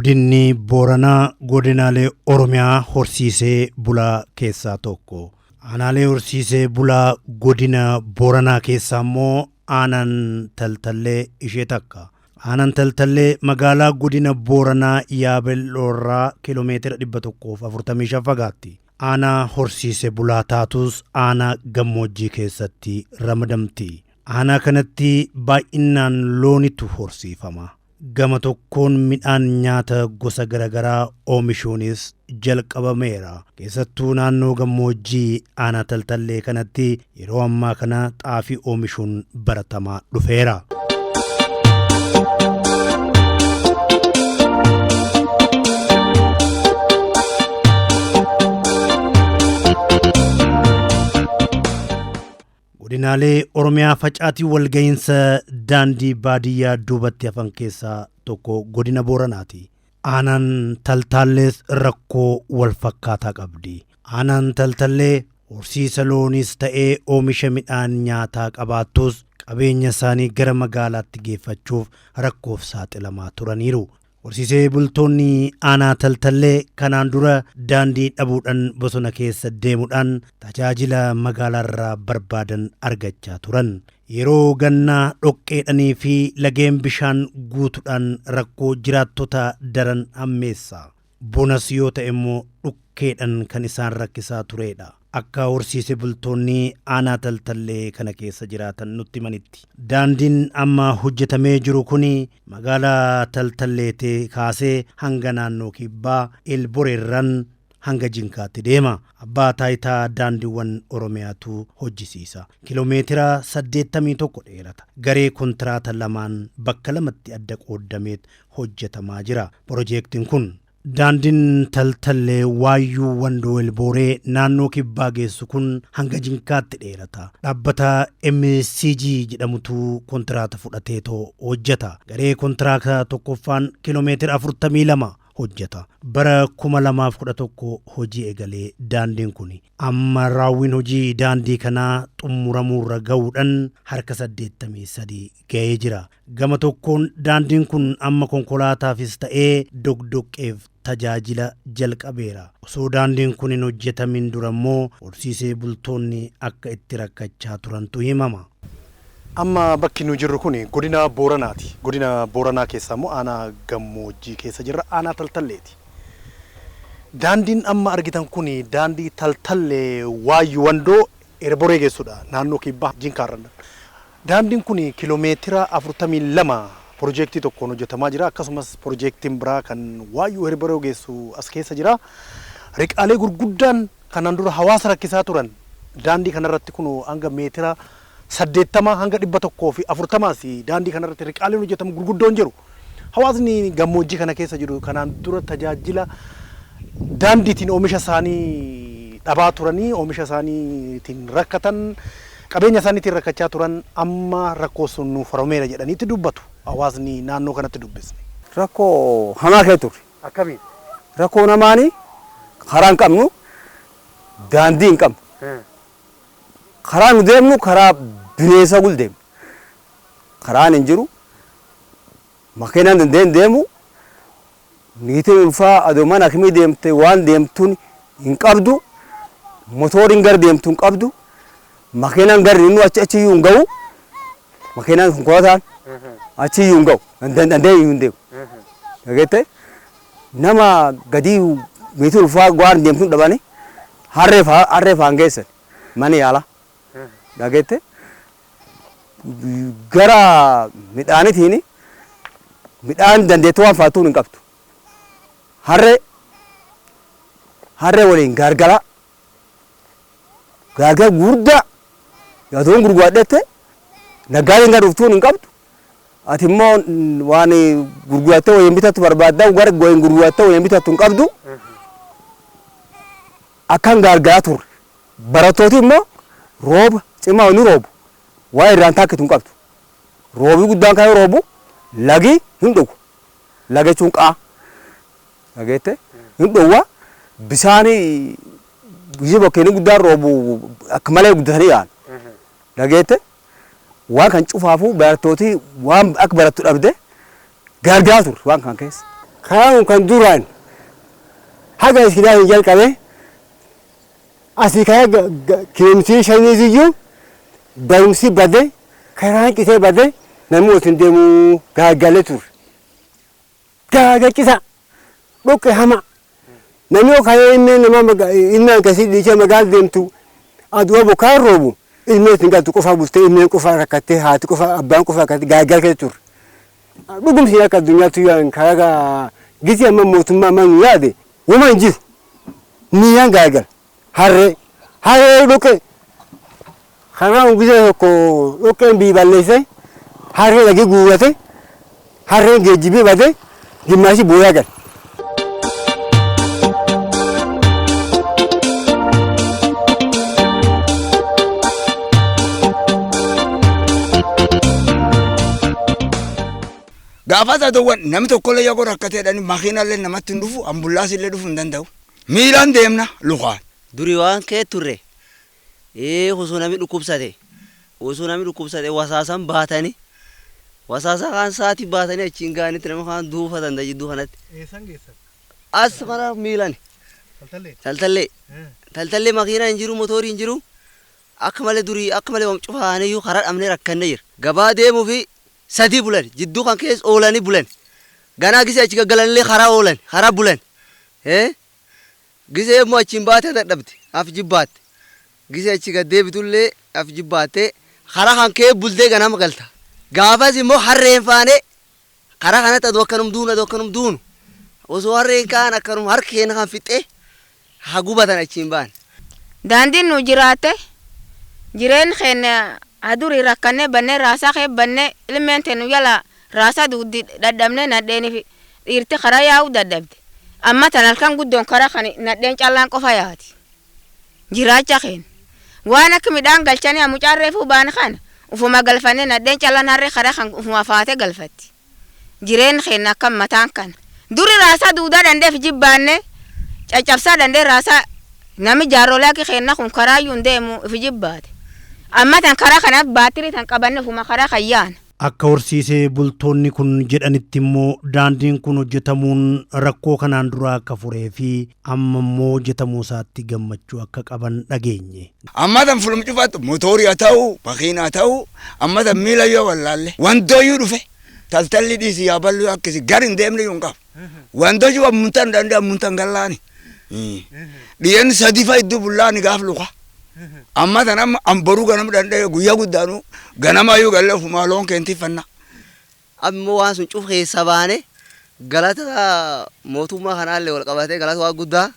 Godinni Booranaa godinaalee Oromiyaa horsiisee bulaa keessaa tokko. Aanaalee horsiisee bulaa godina Booranaa keessaa immoo aanaan Taltallee ishee takka. Aanaan Taltallee magaalaa godina Booranaa Yaabelloorraa kiiloomeetira 145 fagaatti. Aanaa horsiisee bulaa taatus aanaa gammoojjii keessatti ramadamti. Aanaa kanatti baay'inaan loonitu horsiifama. Gama tokkoon midhaan nyaata gosa garaagaraa oomishuunis jalqabameera. Keessattuu naannoo gammoojjii aanaa Taltallee kanatti yeroo ammaa kana xaafii oomishuun baratamaa dhufeera. Godinaalee Oromiyaa facaatii walga'iinsa daandii baadiyyaa duubatti hafan keessaa tokko godina Booranaati. Aanaan Taltaallees rakkoo wal fakkaataa qabdi. Aanaan Taltallee horsiisa looniis ta'ee oomisha midhaan nyaataa qabaattus qabeenya isaanii gara magaalaatti geeffachuuf rakkoof saaxilamaa turaniiru. Horsiisee bultoonni aanaa Taltallee kanaan dura daandii dhabuudhaan bosona keessa deemuudhaan tajaajila magaalaarraa barbaadan argachaa turan. Yeroo gannaa dhoqqeedhanii fi lageen bishaan guutuudhaan rakkoo jiraattota daran hammeessa. Bonas yoo ta'e immoo dhukkeedhaan kan isaan rakkisaa turedha. Akka horsiisee bultoonni aanaa Taltallee kana keessa jiraatan nutti himanitti. Daandiin amma hojjetamee jiru kun magaalaa Taltalleetii kaasee hanga naannoo kibbaa Elboreerraan hanga Jinkaatti deema. Abbaa taayitaa daandiiwwan Oromiyaatu hojjisiisa. Kiiloomeetira 81 dheerata. Garee kontiraata lamaan bakka lamatti adda qooddameet hojjetamaa jira. Piroojeektiin kun Daandiin Taltallee Waayyuu Wandoo Elbooree naannoo kibbaa geessu kun hanga Jinkaatti dheerata. Dhaabbata MCG jedhamutu kontiraata fudhateetoo hojjeta. Garee kontiraata tokkoffaan kiiloomeetira 42 hojjeta. Bara 2011 hojii eegalee daandiin kun amma raawwiin hojii daandii kanaa xumuramuurra ga'uudhaan harka 83 ga'ee jira. Gama tokkoon daandiin kun amma konkolaataafis ta'ee doqdoqqeef tajaajila jalqabeera. Osoo daandiin kun hin hojjetamin dura immoo horsiisee bultoonni akka itti rakkachaa turantu himama. Amma bakki nu jirru kun godina Booranaati. Godina Booranaa keessaa immoo aanaa gammoojjii keessa jirra. Aanaa Taltalleeti. Daandiin amma argitan kun daandii Taltallee Waayyuu Wandoo Erboree geessudha. Naannoo kibbaa Jinkaarran. Daandiin kun kiiloomeetira 42 piroojeektii tokkoon hojjetamaa jira. Akkasumas piroojeektiin biraa kan Waayyuu Erboree geessu as keessa jira. Riqaalee gurguddaan kanaan dura hawaasa rakkisaa turan daandii kanarratti kun hanga meetira 80 hanga 140 daandii kanarratti riqaaleen hojjetamu gurguddoon jiru. Hawaasni gammoojjii kana keessa jiru kanaan dura tajaajila daandiitiin oomisha isaanii dhabaa turanii oomisha isaaniitiin rakkatan qabeenya isaaniitiin rakkachaa turan amma rakkoo sun nuuf furameera jedhaniitti dubbatu hawaasni naannoo kanatti dubbisne. Rakkoo hamaa kee turre. Akkamiin? Rakkoo namaani karaa hin qabnu, daandii hin qabnu. Karaa nu deemnu karaa bineensa gul deemnu. Karaan hin jiru. Makiinaan dandeen deemu. Niitiin ulfaa adoo mana akimii deemte waan deemtuun hin qabdu. Motooriin gar deemtu hin qabdu. Makiinaan gar inni achi achiyyuu hin ga'u. Makiinaan konkolaataan achiyyuu hin ga'u. Dandee iyyuu hin deemu. Dhageette nama gadii niitiin ulfaa waan deemtuun dhabani harree faa harree faan geessan mana yaalaa. Dhageette gara midhaanitiin midhaan dandeettii waan faatuun hin qabdu. Harree harree waliin gaargala gaargala gurguddaa yaatoon gurguradhette naggaadeen gara dhuftuun hin qabdu. Ati immoo waan gurgurattee wayiin bitattu barbaadda gara wayiin gurgurattee wayiin bitattu hin qabdu. Akkan gaargalaa turre. Barattooti immoo rooba cimaa ni roobu waan irraan taakkitu hin qabdu. Roobi guddaan kan roobu lagi hin dhugu. Laga jechuun qaa. Dhageette hin dhowwa bisaan biyyi bokkeenii guddaan roobu akka malee guddatanii yaa'an. Dhageette waan kan cufaafuu barattooti waan akka barattu dhabde gargaara turre waan kan keessa. Karaan kun kan duraan haga iskidaan hin jalqabe asii karaa kiiloomeetirii shaniitiyyuu barumsi bade, karaan qisee bade, namni waliin deemuu gaaggalee ture. Gaaggaccisa dhoqqee hama. Namni yoo kaayee ilmeen nama ilmeen akkasii dhiisee magaala deemtu, adu'a bokkaan roobu, ilmeen ittiin galtu qofaa bultee, ilmeen qofaa rakkattee, haati qofa, abbaan qofa rakkattee gaaggal keessa ture. Dhugumsi akka addunyaatti yoo karaa gisi amma mootummaa amma nu yaade wama hin jiru. Miyyaan gaaggal harree harree dhoqqee karaan gisee tokko dhoqqeen biyyi balleesse, harree dhagee guurrate, harreen geejjibee bade, gimmaashii booyaa gale. Gaafas haa ta'u, namni tokkollee yoo rakkateedhaan makiinallee namatti hin dhufu, ambulaasillee dhufuu hin danda'u. Miilaan deemna lukaan. Duri waan kee turre, osoo namni dhukkubsate, wasaasan baatanii, wasaasa kaan sa'aatii baatanii achiin ga'anitti nama kaan duufatan jidduu kanatti. Eessan geessan? As mana miilan. Taltallee? Taltallee. Taltallee makiinaa hin jiru, motorii hin jiru. Akka malee durii akka malee waan cufaaniyyuu karaa dhabnee rakkanne jira. Gabaa deemuu fi sadii bulan, jidduu kan keessa oolanii bulan. Ganaa gisee achi gaggalanillee karaa oolan, karaa bulan. Gisee immoo achiin baatee dadhabde af jibbaatte. Gisee achi gad deebitullee af jibbaatte, karaa kan kee bultee ganama galta. Gaafas immoo harreen faanee karaa kanatti aduu akkanum duunu, aduu akkanum duunu. Osoo harreen kaan akkanum harka keenya kan fixee haa gubatan achiin ba'an. Daandiin nu jiraate, jireen keenya adurii rakkannee bannee, raasaa kee bannee, ilmeen teenu yala raasaa dugdi dadhabnee, nadheeniif dhiirti karaa yaa'uu dadhabde. Amma tan halkan guddoon karaa kan nadheen callaan qofa yaati. Jiraacha keenya. Waan akka midhaan galchanii mucaan reefuu baan kana ufuma galfannee, nadheen callaan harree karaa kan ufuma faatee galfatti. Jireen keenya akkam mataan kana. Duri raasaa duudaa dandeef jibbaanne, caccabsaa dandee raasaa, nami jaarrolee akka keenya kun karaayyuu hin deemu if jibbaate. Amma tan karaa kanaaf baatirii tan qabanne ufuma karaa kan yaana. Akka horsiisee bultoonni kun jedhanitti immoo daandiin kun hojjetamuun rakkoo kanaan dura akka furee fi amma immoo hojjetamuu isaatti gammachuu akka qaban dhageenye. Amma tan fulum cufattu motorii haa ta'u, makiinaa haa ta'u, amma tan miila yoo wallaalle wantooyyuu dhufe taltalli dhiisi yaa ballu akkasi gar hin deemne yoo hin qabu. Wantooyyuu ammuntan danda'e ammuntan gallaani. Dhiyeenya sadii fa'a iddoo bullaani gaaf luka. Amma tan amma amboruu ganama danda'e guyyaa guddaanu ganamayyuu galee ofumaa loon keentifanna. Ammoo waan sun cuf keessa baane, galata mootummaa kanaallee wal qabatee, galata waan guddaa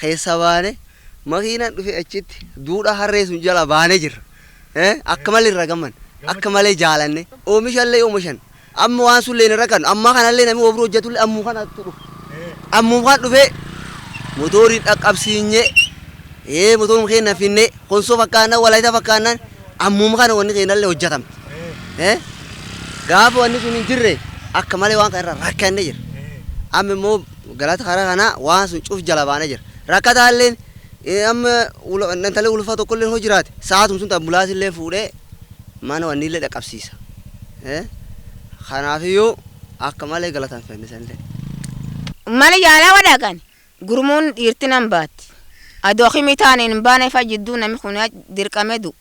keessa baane, makiinaan dhufe achitti duudha harree sun jala baanee jirra. Akka malee irra gamman, akka malee jaalanne, oomishallee oomishan, amma waan sun leen irra kan amma kanallee namni obruu hojjetullee ammuu kanatti dhufe. Ammuu kan dhufe motoriin dhaqqabsiinyee, motoruma keenya finne, Konsoo fakkaannaan, Walaayita fakkaannaan, ammuma kana wanni keenyallee hojjetamte. Gaafa wanni sun hin jirre akka malee waan kana irra rakkanne jira. Amma immoo galata karaa kanaa waan sun cuf jala baanee jira. Rakkataalleen amma intalli ulfa tokkollee hoo jiraate sa'aatum sun ambulaasillee fuudhee mana wanni illee dhaqqabsiisa. Kanaafiyyuu akka malee galatan fennisanillee. Mana yaalaa wadhaqan gurmuun dhiirti nan baatti. Adoo himi taaneen hin baane fa jidduu namni kun dirqame du'u.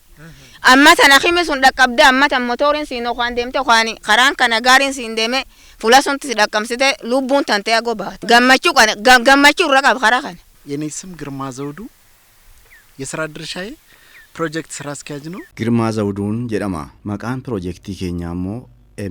Amma tana himi sun dhaqqabde, amma tan motoriin siin okaan deemte, okaan karaan kana gaariin siin deeme, fuula sun si dhaqqabsite, lubbuun tan ta'e agoo baate. Gammachuu kana gammachuu irra qaba karaa kana. የኔ ስም ግርማ ዘውዱ፣ የስራ ድርሻዬ ፕሮጀክት ስራ አስኪያጅ ነው። Girmaa Zawuduun jedhama. Maqaan piroojeektii keenyaa immoo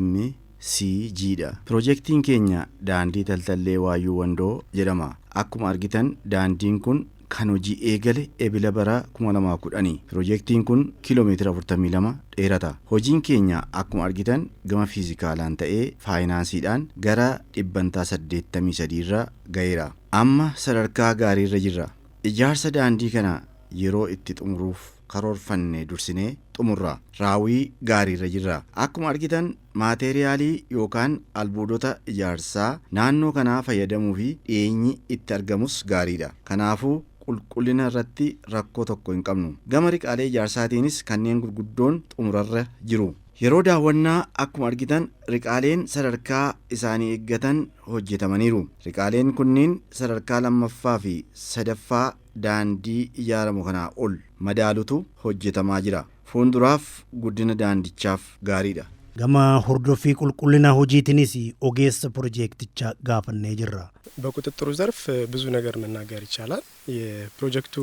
MCG dha. Piroojeektiin keenya daandii Taltallee Waayyuu Wandoo jedhama. Akkuma argitan daandiin kun kan hojii eegale Ebila bara 2010. Piroojeektiin kun kiiloomeetira 42 dheerata. Hojiin keenya akkuma argitan gama fiizikaalaan ta'ee faayinaansiidhaan gara dhibbantaa 83 irra ga'eera. Amma sadarkaa gaariirra jirra. Ijaarsa daandii kana yeroo itti xumuruuf karoorfanne dursinee xumurra. Raawwii gaariirra jirra. Akkuma argitan maateeriyaalii yookaan albuudota ijaarsaa naannoo kanaa fayyadamuu fi dhiyeenyi itti argamus gaariidha. Kanaafuu qulqullina irratti rakkoo tokko hin qabnu. Gama riqaalee ijaarsaatiinis kanneen gurguddoon xumurarra jiru. Yeroo daawwannaa akkuma argitan riqaaleen sadarkaa isaanii eeggatan hojjetamaniiru. Riqaaleen kunniin sadarkaa lammaffaa fi sadaffaa daandii ijaaramu kanaa ol madaalutu hojjetamaa jira. Fuulduraaf guddina daandichaaf gaariidha. Gama hordoffii qulqullina hojiitiinis ogeessa piroojeektichaa gaafannee jirra. በቁጥጥሩ ዘርፍ ብዙ ነገር መናገር ይቻላል። የፕሮጀክቱ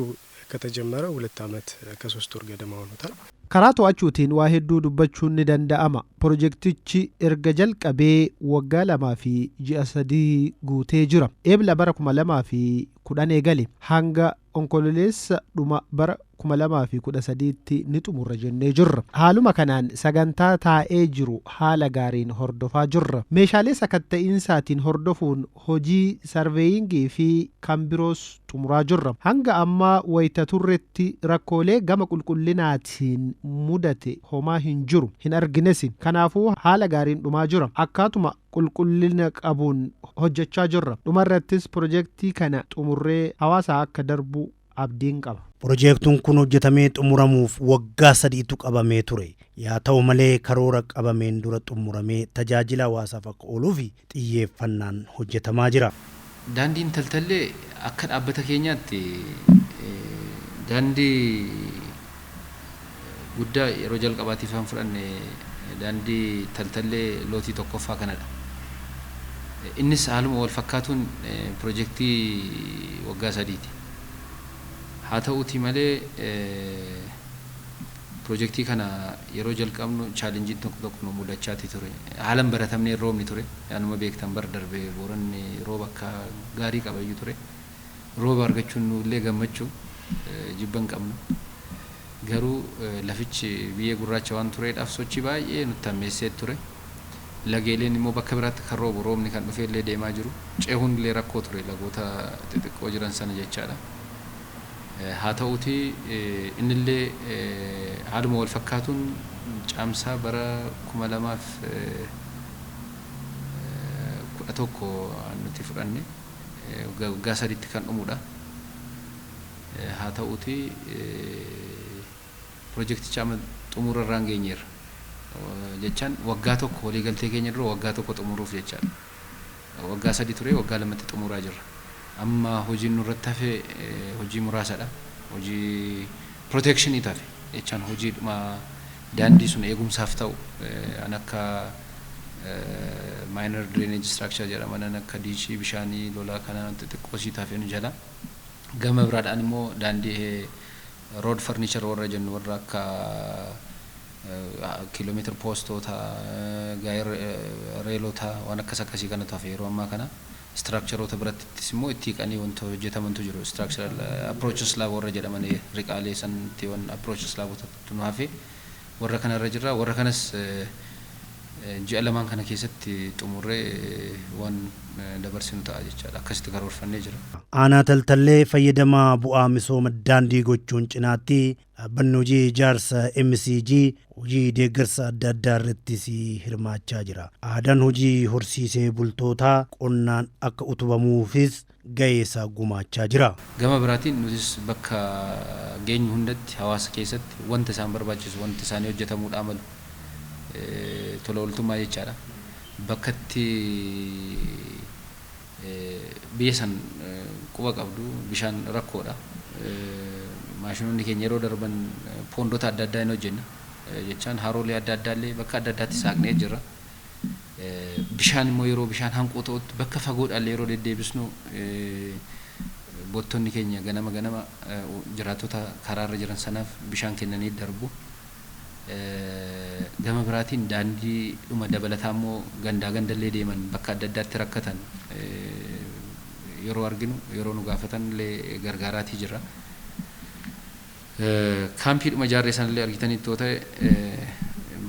ከተጀመረ 2 ዓመት ከ3 ወር ገደማ ሆኖታል። Karaa to'achuutiin waa hedduu dubbachuun ni danda'ama. Pirojektichi erga jalqabee waggaa 2 fi ji'a 3 guutee jira. Eebla bara 2010 eegale, hanga Onkololeessa dhuma bara 2013tti ni xumurra jennee jirra. Haaluma kanaan sagantaa taa'ee jiru haala gaariin hordofaa jirra. Meeshaalee sakatta'iinsaatiin hordofuun hojii surveying fi kan biroos xumuraa jirra. Hanga ammaa wayita turretti rakkoolee gama qulqullinaatiin mudate homaa hin jiru, hin argines. Kanaafuu haala gaariin dhumaa jira. Akkaatuma qulqullina qabuun hojjechaa jirra. Dhumarrattis pirojektii kana xumurree hawaasa akka darbu abdiin qaba. Piroojeektiin kun hojjetamee xumuramuuf waggaa 3tu qabamee ture. Yaa ta'u malee, karoora qabameen dura xumuramee tajaajila hawaasaaf akka ooluuf xiyyeeffannaan hojjetamaa jira. Daandiin Taltallee akka dhaabbata keenyaatti daandii guddaa yeroo jalqabaatiif kan fudhanne daandii Taltallee lootii tokkoffaa kanadha. Innis haaluma wal fakkaatuun piroojeektii waggaa 3ti. Haa ta'uutii malee, piroojeektii kana yeroo jalqabnu challengeiin tokko tokko nu mudachaati ture. Haala hin baratamneen roobni ture. Yaanuma beektan, bara darbe Booranni rooba akka gaarii qabayyuu ture. Rooba argachuun nullee gammachuu, jibba hin qabnu. Garuu lafichi biyyee gurraacha waan tureedhaaf sochii baay'ee nutti hammeessee ture. Lageeleen immoo bakka biraatti kan roobu, roobni kan dhufee illee deemaa jiru. Cehuun illee rakkoo ture, lagoota xixiqqoo jiran sana jechaadha. Haa ta'uutii innillee haaluma wal fakkaatuun caamsaa bara 2011 nuti fudhanne, waggaa 3tti kan dhumudha. Haa ta'uutii pirojekticha amma xumura irraan geenyeerra. Jechaan waggaa tokko waliigaltee keenya dura waggaa tokko xumuruuf jechaadha. Waggaa 3 ture, waggaa 2tti xumuraa jirra. Amma hojiin nurratti hafe hojii muraasadha. Hojii protection hafe jechaan hojii dhuma daandii sun eegumsaaf ta'u an akka minor drainage structure jedhaman, an akka ditch bishaanii lolaa kana xixiqqoo sii hafe nu jala. Gama biraadhaan immoo daandii road furniture warra jennu, warra akka kiiloomeetira postoota, railota, waan akkas akkasii kanatu hafe yeroo ammaa kana. Structureoota birattis immoo itti hiqanii wanta hojjetamantu jiru. Structural approach slab warra jedhaman, riqaalee sanatti waan approach slabotatu nu hafe, warra kanarra jirra. Warra kanas ji'a 2n kana keessatti xumurree waan dabarsinu ta'a jechaadha. Akkasitti karoorfannee jira. Aanaa Taltallee fayyadamaa bu'aa misooma daandii gochuun cinaatti dhaabbanni hojii ijaarsa MCG hojii deeggarsa adda addaa irrattis hirmaachaa jira. Aadaan hojii horsiisee bultootaa qonnaan akka utubamuufis gahee isaa gumaachaa jira. Gama biraatiin nutis bakka geenyu hundatti hawaasa keessatti wanta isaan barbaachisu, wanta isaanii hojjetamuudhaa malu, tola ooltummaa jechaadha. Bakkatti biyya san quba qabdu bishaan rakkoodha. Maashinoonni keenya yeroo darban pondota adda addaa hin hojjenna. Jechaan haroolee adda addaa illee bakka adda addaatti saaqnee jirra. Bishaan immoo yeroo bishaan hanquu ta'utti bakka fagoodhaan yeroo deddeebisnu, boottonni keenya ganama ganama jiraattota karaarra jiran sanaaf bishaan kennanii darbu. Gama biraatiin daandii dhuma dabalataa immoo gandaa gandallee deeman, bakka adda addaatti rakkatan yeroo arginu, yeroo nu gaafatan illee gargaaraatii jira. Kaampii dhuma ijaarree sanallee argitanitti yoo ta'e,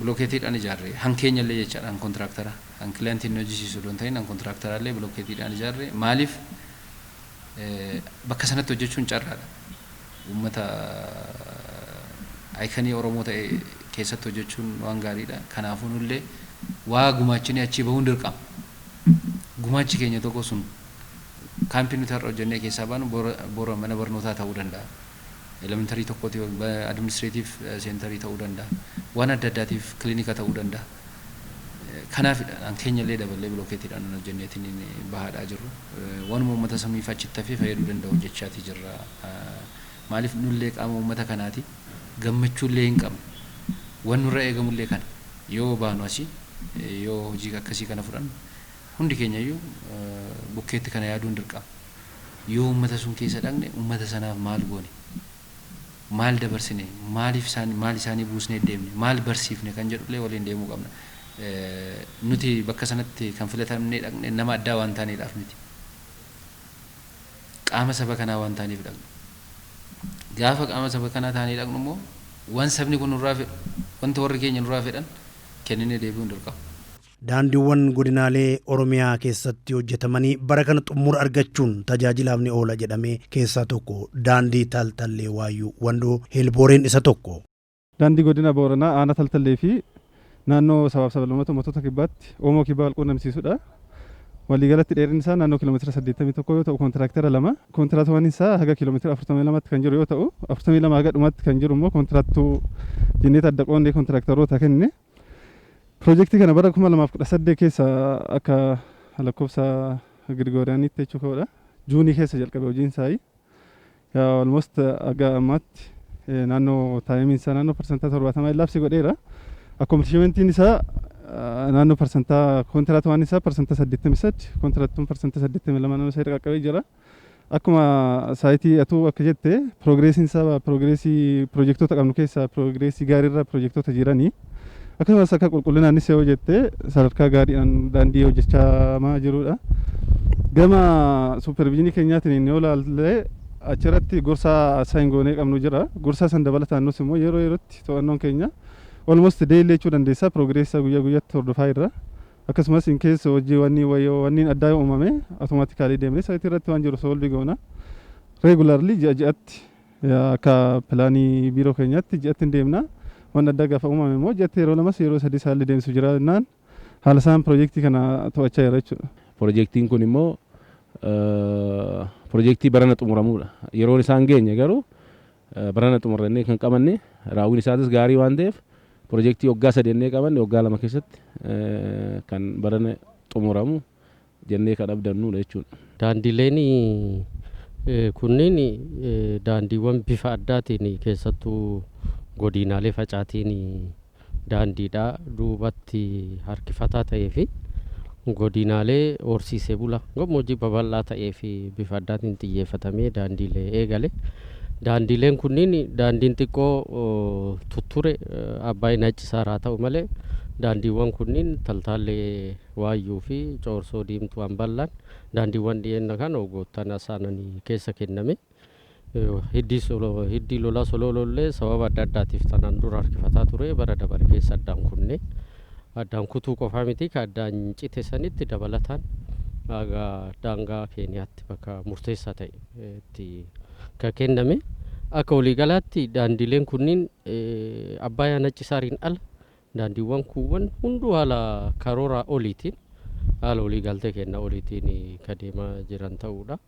bilookeetiidhaan ijaarre, hankeenya illee jechaadha, han contractor, han clientiin nu hojjisiisu osoo hin ta'in, han contractor illee bilookeetiidhaan ijaarre. Maaliif? Bakka sanatti hojjechuun carraadha. Uummata icon Oromoo ta'e keessatti hojjechuun waan gaariidha. Kanaafuu nullee waa gumaachinee achii bahuun dirqama. Gumaachi keenya tokko sun kaampii nuti har'a hojjennee keessaa baanu bora mana barnootaa ta'uu danda'a. Elementary tokkooti, administrative centerii ta'uu danda'a. Waan adda addaatiif kilinika ta'uu danda'a. Kanaafidha an keenya illee daballee bilookeetiidhaan hojjenneetiin bahaadhaa jirru. Waanuma uummata samiif achitti hafee fayyaduu danda'u hojjechaatii jirra. Maaliif nullee qaama uummata kanaati, gammachuullee hin qabnu. Waan nurra eegamullee kana yoo baanu, asii yoo hojii akkasii kana fudhannu, hundi keenya iyyuu bukkeetti kana yaaduun dirqama. Yoo uummata sun keessa dhaqne, uummata sanaaf maal goone? Maal dabarsine? Maaliif isaan maal isaanii buusnee deemne? Maal barsiifne kan jedhullee waliin deemuu qabna. Nuti bakka sanatti kan filatamnee dhaqne nama addaa waan taaneedhaaf miti. Qaama saba kanaa waan taaneef dhaqne. Gaafa qaama saba kanaa taanee dhaqnu immoo, waan sabni kun nurraa fedhu, wanta warri keenya nurraa fedhan kenninee deebi'uun dirqama. Daandiiwwan godinaalee Oromiyaa keessatti hojjetamanii bara kana xumura argachuun tajaajilaaf ni oola jedhamee keessaa tokko daandii Taltallee Waayyuu Wandoo Heelbooreen isa tokko. Daandii godina Booranaa aanaa Taltallee fi naannoo sabaaf sablammoota uummattoota kibbaatti Oomoo Kibbaa wal quunnamsiisudha. Waliigalatti dheerinni isaa naannoo kiiloomeetira 81 yoo ta'u, kontiraakteera lama. Kontiraatawwan isaa haga kiiloomeetira 42tti kan jiru yoo ta'u, 42 haga dhumaatti kan jiru immoo kontiraattuu jenneet adda qoonnee kontiraaktaroota kenne. Piroojeektii kana bara 2018 keessa akka lakkoofsa Girigooriyaanitti jechuudha. Juunii keessa jalqabe hojiin isaa. Almost haga ammaatti naannoo timeiin isaa naannoo 70% illabsi godheera. Accomplishmentiin isaa naannoo parsantaa, kontiraatawwan isaa 83%, kontiraattuun 82% naannoo isaa qaqqabee jira. Akkuma siteii atuu akka jette, progressiin isaa progressii piroojeektoota qabnu keessaa progressii gaariirra piroojeektoota jiranii. Akkasumas akka qulqullinaanis yoo jette, sadarkaa gaariidhaan daandii hojjechamaa jirudha. Gama supervisionii keenyaatiin yoo ilaalle, achirratti gorsaa assign goonee qabnu jira. Gorsaa san dabalataan nus immoo yeroo yerootti to'annoon keenya almost daily jechuu dandeessa, progressa guyyaa guyyaatti hordofaa irra. Akkasumas in keessa hojii wanni wayyoo wanni addaa yoo uumame, automatically deemnee siteii irratti waan jiru solve goona. Regularly ji'a ji'atti akka planii biiroo keenyaatti ji'atti hin deemna. Waan addaa gaafa uumame immoo ji'atti yeroo lamas yeroo sadii isaallee deemsu jira jennaan, haala isaan piroojeektii kana to'achaa jira jechuudha. Piroojeektiin kun immoo piroojeektii barana xumuramudha. Yeroon isaan geenye garuu barana xumurannee kan qabanne, raawwiin isaatis gaarii waan ta'eef, piroojeektii waggaa 3 jennee qabanne waggaa 2 keessatti kan barana xumuramu jennee kan abdannudha jechuudha. Daandileen kunneen daandiiwwan bifa addaatiin keessattuu godinaalee facaatiin daandiidha duubatti harkifataa ta'ee fi godinaalee horsiisee bula gammoojjii babal'aa ta'ee fi bifa addaatiin xiyyeeffatamee daandiilee eegale. Daandiileen kunniin daandiin xiqqoo tutture Abbaay Naccisaar haa ta'u malee, daandiiwwan kunniin Taltaallee Waayyuu fi Coorsoo Diimtuu Amballaan daandiiwwan dhiyeenya kana waggoottan asaananii keessa kenname. Hiddii lolaa Sololollee sababa adda addaatiif tanaan dura harkifataa ture, bara dabare keessa addaan kunne. Addaan kutuu qofaa miti, ka addaan cite sanitti dabalataan haga daangaa Keeniyaatti bakka murteessaa ta'e itti ka kenname. Akka waliigalaatti daandiileen kunniin Abbaayyaa Naccisaariin ala daandiiwwan kuuwwan hunduu haala karoora oliitiin, haala waliigaltee kenna oliitiin ka deemaa jiran ta'uudha.